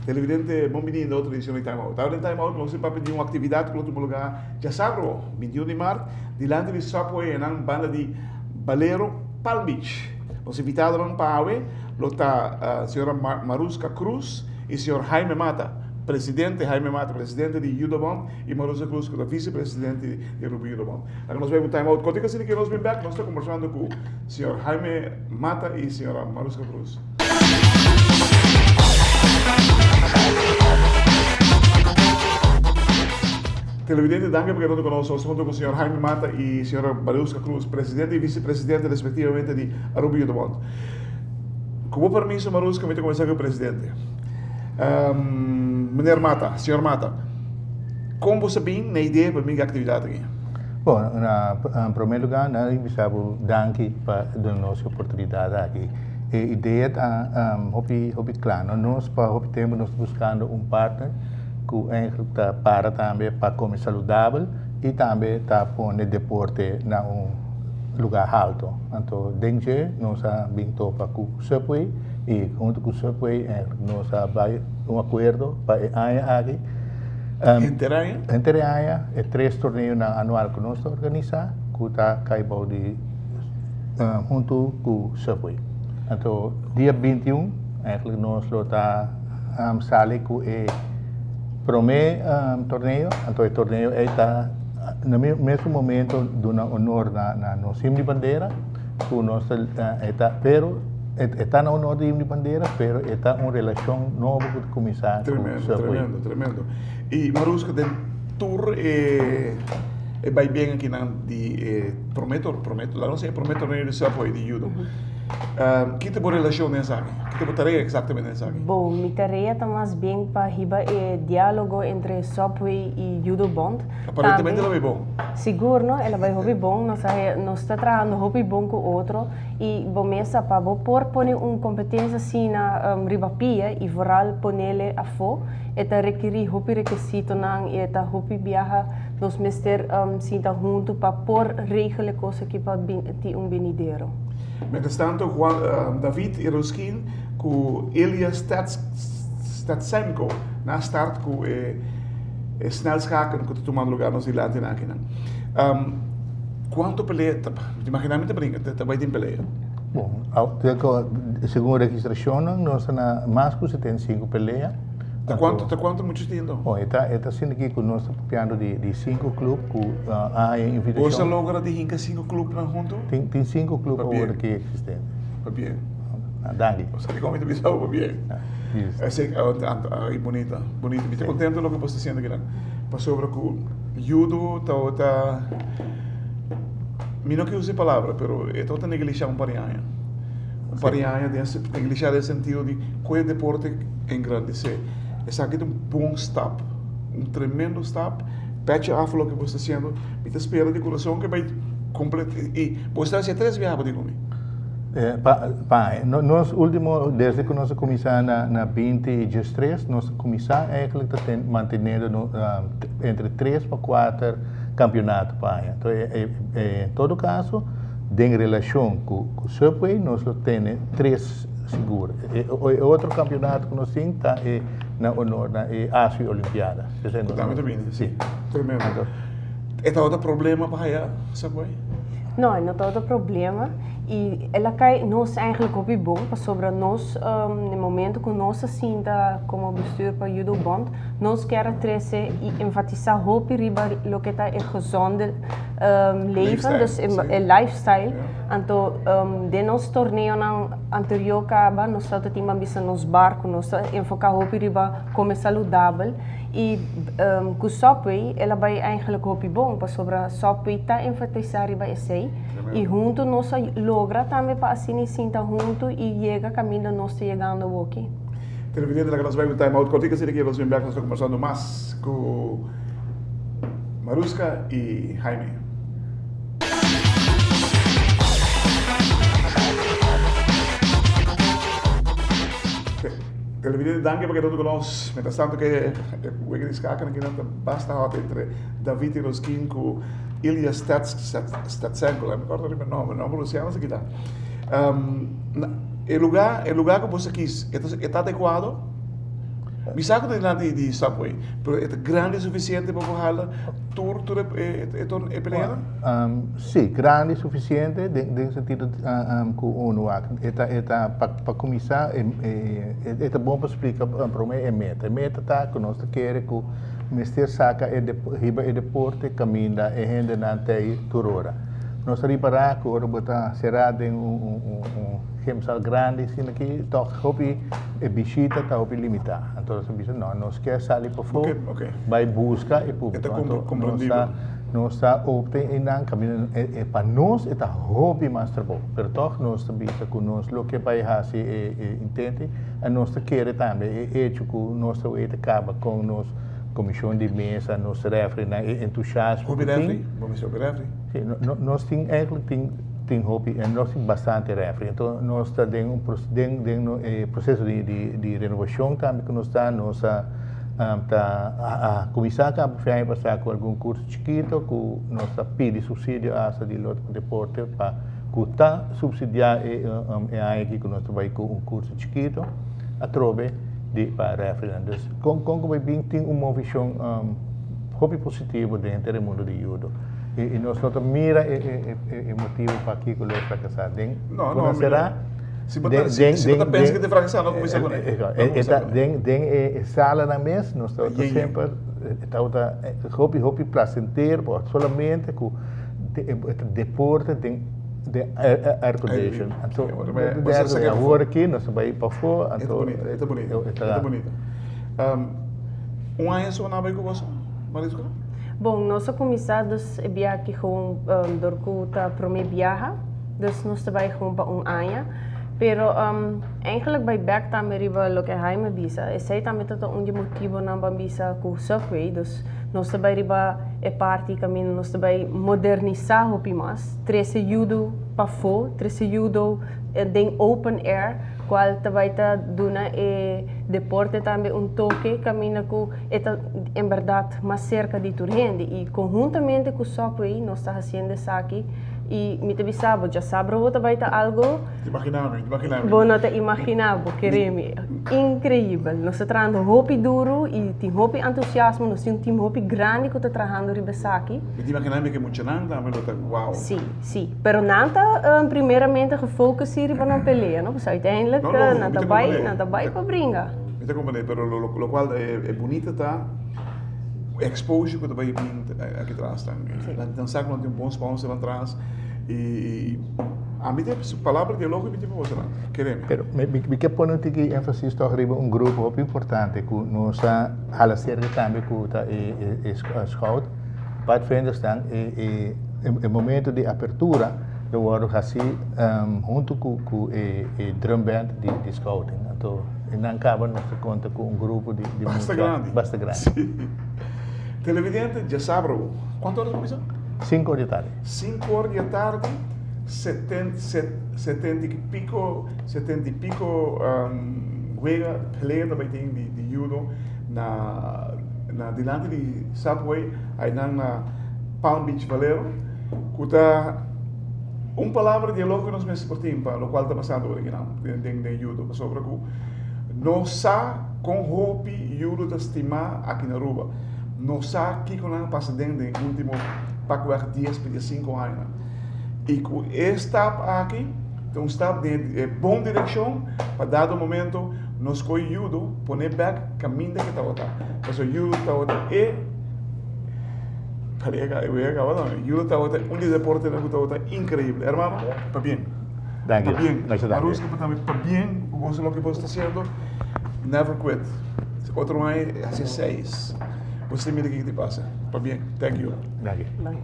Televidente, bon bini na otro edicion di Time Out. Awor den Time Out nos tin papia di un actividad cu lo tuma lugar djasabro, 21 di mart, dilanti di Subway enan banda di Valero, Palm Beach. Nos invitadonan pa awe lo ta señora Maruska Cruz y señor Jaime Mata, presidente Jaime Mata, presidente di Judo Bond y Maruska Cruz cu ta vicepresidente di Aruba Judo Bond. Laga nos bay un time out cortico asina que nos bin bek nos ta conversando cu señor Jaime Mata y señora Maruska Cruz. Televidente, danki pa keda ku nos. Nos ta huntu ku señor Jaime Mata i señora Maruska Cruz, presidente i vicepresidente respektivamente di Aruba Youth Bond. Ku bo permiso, Maruska, mi ta kuminsá ku e presidente. Meneer Mata, señor Mata, kon bo sa bin na idea pa bin ku e aktividat aki? Bon, na promé lugá, nan a bisa bo danki pa duna nos e oportunidat aki. E idea ta hopi hopi kla, no? Nos pa hopi tempu nos ta buskando un partner ku eigenlijk ta para tambe pa kome saludabel i tambe ta pone deporte na un lugá halto. Anto den dje nos a bin topa ku Subway i huntu ku Subway eigenlijk nos a bai un akuerdo pa e aña aki. Henter aña? Henter e aña e tres torneonan anual ku nos ta organisá ku ta kai bou di huntu ku Subway. Anto dia 21 eigenlijk nos lo ta sali ku e promé torneo, anto e torneo ei ta na mesun momento duna honor na nos himno di bandera ku nos ta e ta pero e ta na honor di himno di bandera pero e ta un relashon nobo ku ta kuminsá ku Tremendo, Subway. tremendo, tremendo. I Maruska den tur e e bai bien akinan di e promé tor promé laga nos e promé torneo di Subway di judo. Ki ta bo relashon den esaki? Ki ta bo tarea eksaktamente den esaki? Bon, mi tarea ta mas bien pa hiba e diálogo entre Subway i Judo Bond. Aparentemente el a bai bon. Sigur, no? El a bai hopi bon. Nos a nos ta trahando hopi bon ku otro i bo mes sa pa bo por pone un kompetensia asina riba pia i vooral ponele afó, e ta rekerí hopi rekesitonan i e ta hopi biaha nos mester sinta huntu pa por regel e kos aki pa bin tin un binidero. Mientras tanto, Juan David Eroskin ku Ilya Statsenko na start ku e snelschaken ku ta tumando lugar nos dilanti nan akinan. Kuantu pelea ta, mi ta imagina mi ta brinka, ta bai tin pelea? Bon, segun registrashonnan nos ta na mas ku 75 pelea. Ta kuantu, ta kuantu muchu tin lo? Bon, e ta, e ta sinti ki ku nos ta papiando di, di sinku klup ku a haña invitashon. Boso a logra di hinka sinku klupnan huntu? Tin, tin sinku klup awor ki eksistente. Pabien. Ah, danki. Bo sa dikon mi ta bisa bo pabien? Esei, ay, bunita, bunita. Mi ta kontento loke bo sta hasiendo akinan. Pasobra ku judo tabata, mi no ke usa e palabra, pero e tabata neglisha un par di aña. Un par di aña den, neglisha den sentido di ku e deporte Engrandesé. Esaki ta un bon stap, un tremendo stap. Pecha af loke bo sta hasiendo. Mi ta spera di kurason ke bai komplet i bo sta hasi tres biaha pa di ku mi. Pa pa nos ultimo desde ku nos a kuminsá na na binti i diestres nos a kuminsá eigenlijk ta ten manteniendo no entre tres pa kuater kampionato pa aña. Enton e e en todo kaso den relashon ku ku Subway nos lo tene tres Sigur. E otro campeonato cu nos tin ta e na honor na e Asia Olimpiada. Cu tambe ta bini. Si. Tremendo. E tabata problema pa haya Subway? No, e no tabata problema. Y el a cay nos eigenlijk hopi bon pasobra nos na e momento cu nos a sinta como bestuur pa Judo Bond nos kier a trece y enfatisa hopi riba loke ta e gezonde leven, dus e lifestyle. Anto den nos torneonan anterior kaba nos tabata tin ban bisa nos bar ku nos ta enfoká hopi riba kome saludabel i ku Subway el a bai eigenlijk hopi bon pasobra Subway ta enfatisá riba esei i huntu nos a logra tambe pa asina sinta huntu i yega kaminda nos ta yegando awoki. Televidente laga nos bai un time out kortiko asina ke nos bin bek nos ta kombersando mas ku Maruska i Jaime. Televidente, danki pa keda huntu ku nos. Mientras tanto ku e wega di skaken aki nan ta basta hot entre David Iroskin ku Ilya Statsenko. Mi kòrda riba e nòmber, nòmber Luciano esaki ta. E lugá, e lugá ku bo sa kis, e ta adekuado? Mi sa ku ta dilanti di Subway, pero e ta grandi sufisiente pa bo hala tur tur e e peleanan? Sí, grandi sufisiente den den sentido ku unu wak. E ta e ta pa pa kuminsá e ta bon pa splika promé e meta. E meta ta ku nos ta kere ku mester saka e hiba e deporte kaminda e hendenan ta ei tur ora. Nos ta ripará ku ora bo ta será den un un gymzaal grandi asina aki tòg hopi e bishita ta hopi limitá. Anto nos a bisa no, nos ke sali pafó bai buska e públiko. Anto nos ta nos ta opta einan kaminda pa nos e ta hopi mas trabou, pero tòg nos ta bisa ku nos lo ke bai hasi e intento i nos ta kere tambe e echo ku nos ta weten kaba kon nos komishon di mesa, nos refrinan, e entusiasmo ku Hopi tin. refri? Bo mester hopi refri? Sí, nos tin eigenlijk tin tin hopi en nos tin bastante refri. Enton nos ta den un den den e proceso di di di renovacion tambe ku nos ta, nos a ta a kuminsá kaba fin aña pasá ku algun kurso chikito ku nos ta pidi supsidio asta di Lotto pa Deporte pa ku ta supsidiá e e aña aki ku nos ta bai ku un kurso chikito atrobe di pa refrinan. Dus kon kon ku bai bin tin un movishon hopi positivo den henter e mundu di judo. I nos no ta mira e motibu pakiko lo e frakasá. Den No, ku no, nan será Si bo ta, si, si bo ta pensa ku ta frakasá, no kuminsá kuné. E ta den den e salanan mes nos ta semper tabata hopi hopi plasentero pasobra solamente ku deporte den den air condition. Anto awor aki nos ta bai pafó anto E ta bunita, e ta bunita. Un aña so nan bai ku boso, Mariska? Bon, nos a kuminsá dus e biaha aki gewoon dor ku ta promé biaha, dus nos ta bai gewoon pa un aña. Pero eigenlijk bai bèk tambe riba loke Jaime a bisa, esei tambe ta un di e motibonan pa bisa ku Subway, dus nos ta bai riba e parti kaminda nos ta bai modernisá hopi mas, trese yudu pafó, trese yudo den open air, kual ta bai ta duna e deporte tambe un toke kaminda ku e ta en bèrdat mas serka di tur hende i konhuntamente ku Subway nos ta hasiendo esaki i mi ta bisa bo djasabra bo ta bai ta algo bo no ta imaginá bo kere mi inkreibel nos ta trahando hopi duru i tin hopi entusiasmo nos tin un tim hopi grandi ku ta trahando riba esaki. Mi ta imaginá mi ku e muchanan tambe lo ta wow. Sí, sí, pero nan ta primeramente gefocus sí riba nan pelea no pasobra uiteindelijk nan ta bai nan ta bai pa bringa. Mi ta comprende, pero locual e bunita ta exposure cu ta bay bin aki tras tambe. Nan sa cu nan tin un bon sponsor nan tras y ami ta palabra di elogio mi tin pa boso nan, kere mi. Pero mi ke pone un tiki enfasis toch riba un grupo hopi importante cu nos a hala cerca tambe cu ta e scout padvinders nan e momento di apertura lo wordo haci hunto cu e drum band di scouting. Anto E nan kaba nos ta konta ku un grupo di di Basta mucha grandi. basta grandi. Sí. Televidente, djasabra awo. Kuantu ora ta kuminsá? Sinku or di tardi. Sinku or di e tardi, seten, set, setenta i piko, setenta i piko wega, pelea ta bai tin di di judo na na dilanti di Subway, ainan na Palm Beach Valero, ku ta un palabra di elogio nos mester por tin pa lokual ta pasando ora kinan. Den den judo pasobra ku no sa kon hopi judo ta stima aki na Aruba. No sa kiko nan a pasa den den ultimo pakweg dies pa diesinko añanan. I ku e stap aki ta un stap den e bon direkshon pa dado momento nos kohe judo pone bek kaminda ke tabata. Pasobra judo tabata e judo tabata un di e deportenan ku tabata inkreibel. Hermano, pabien. Danki. Pabien. Masha danki. Maruska pa tambe pabien ku boso loke boso ta hasiendo. Never quit. Otro aña hasi seis. Boso ta mira kiko ta pasa. Pabien. Thank you. Danki. Danki.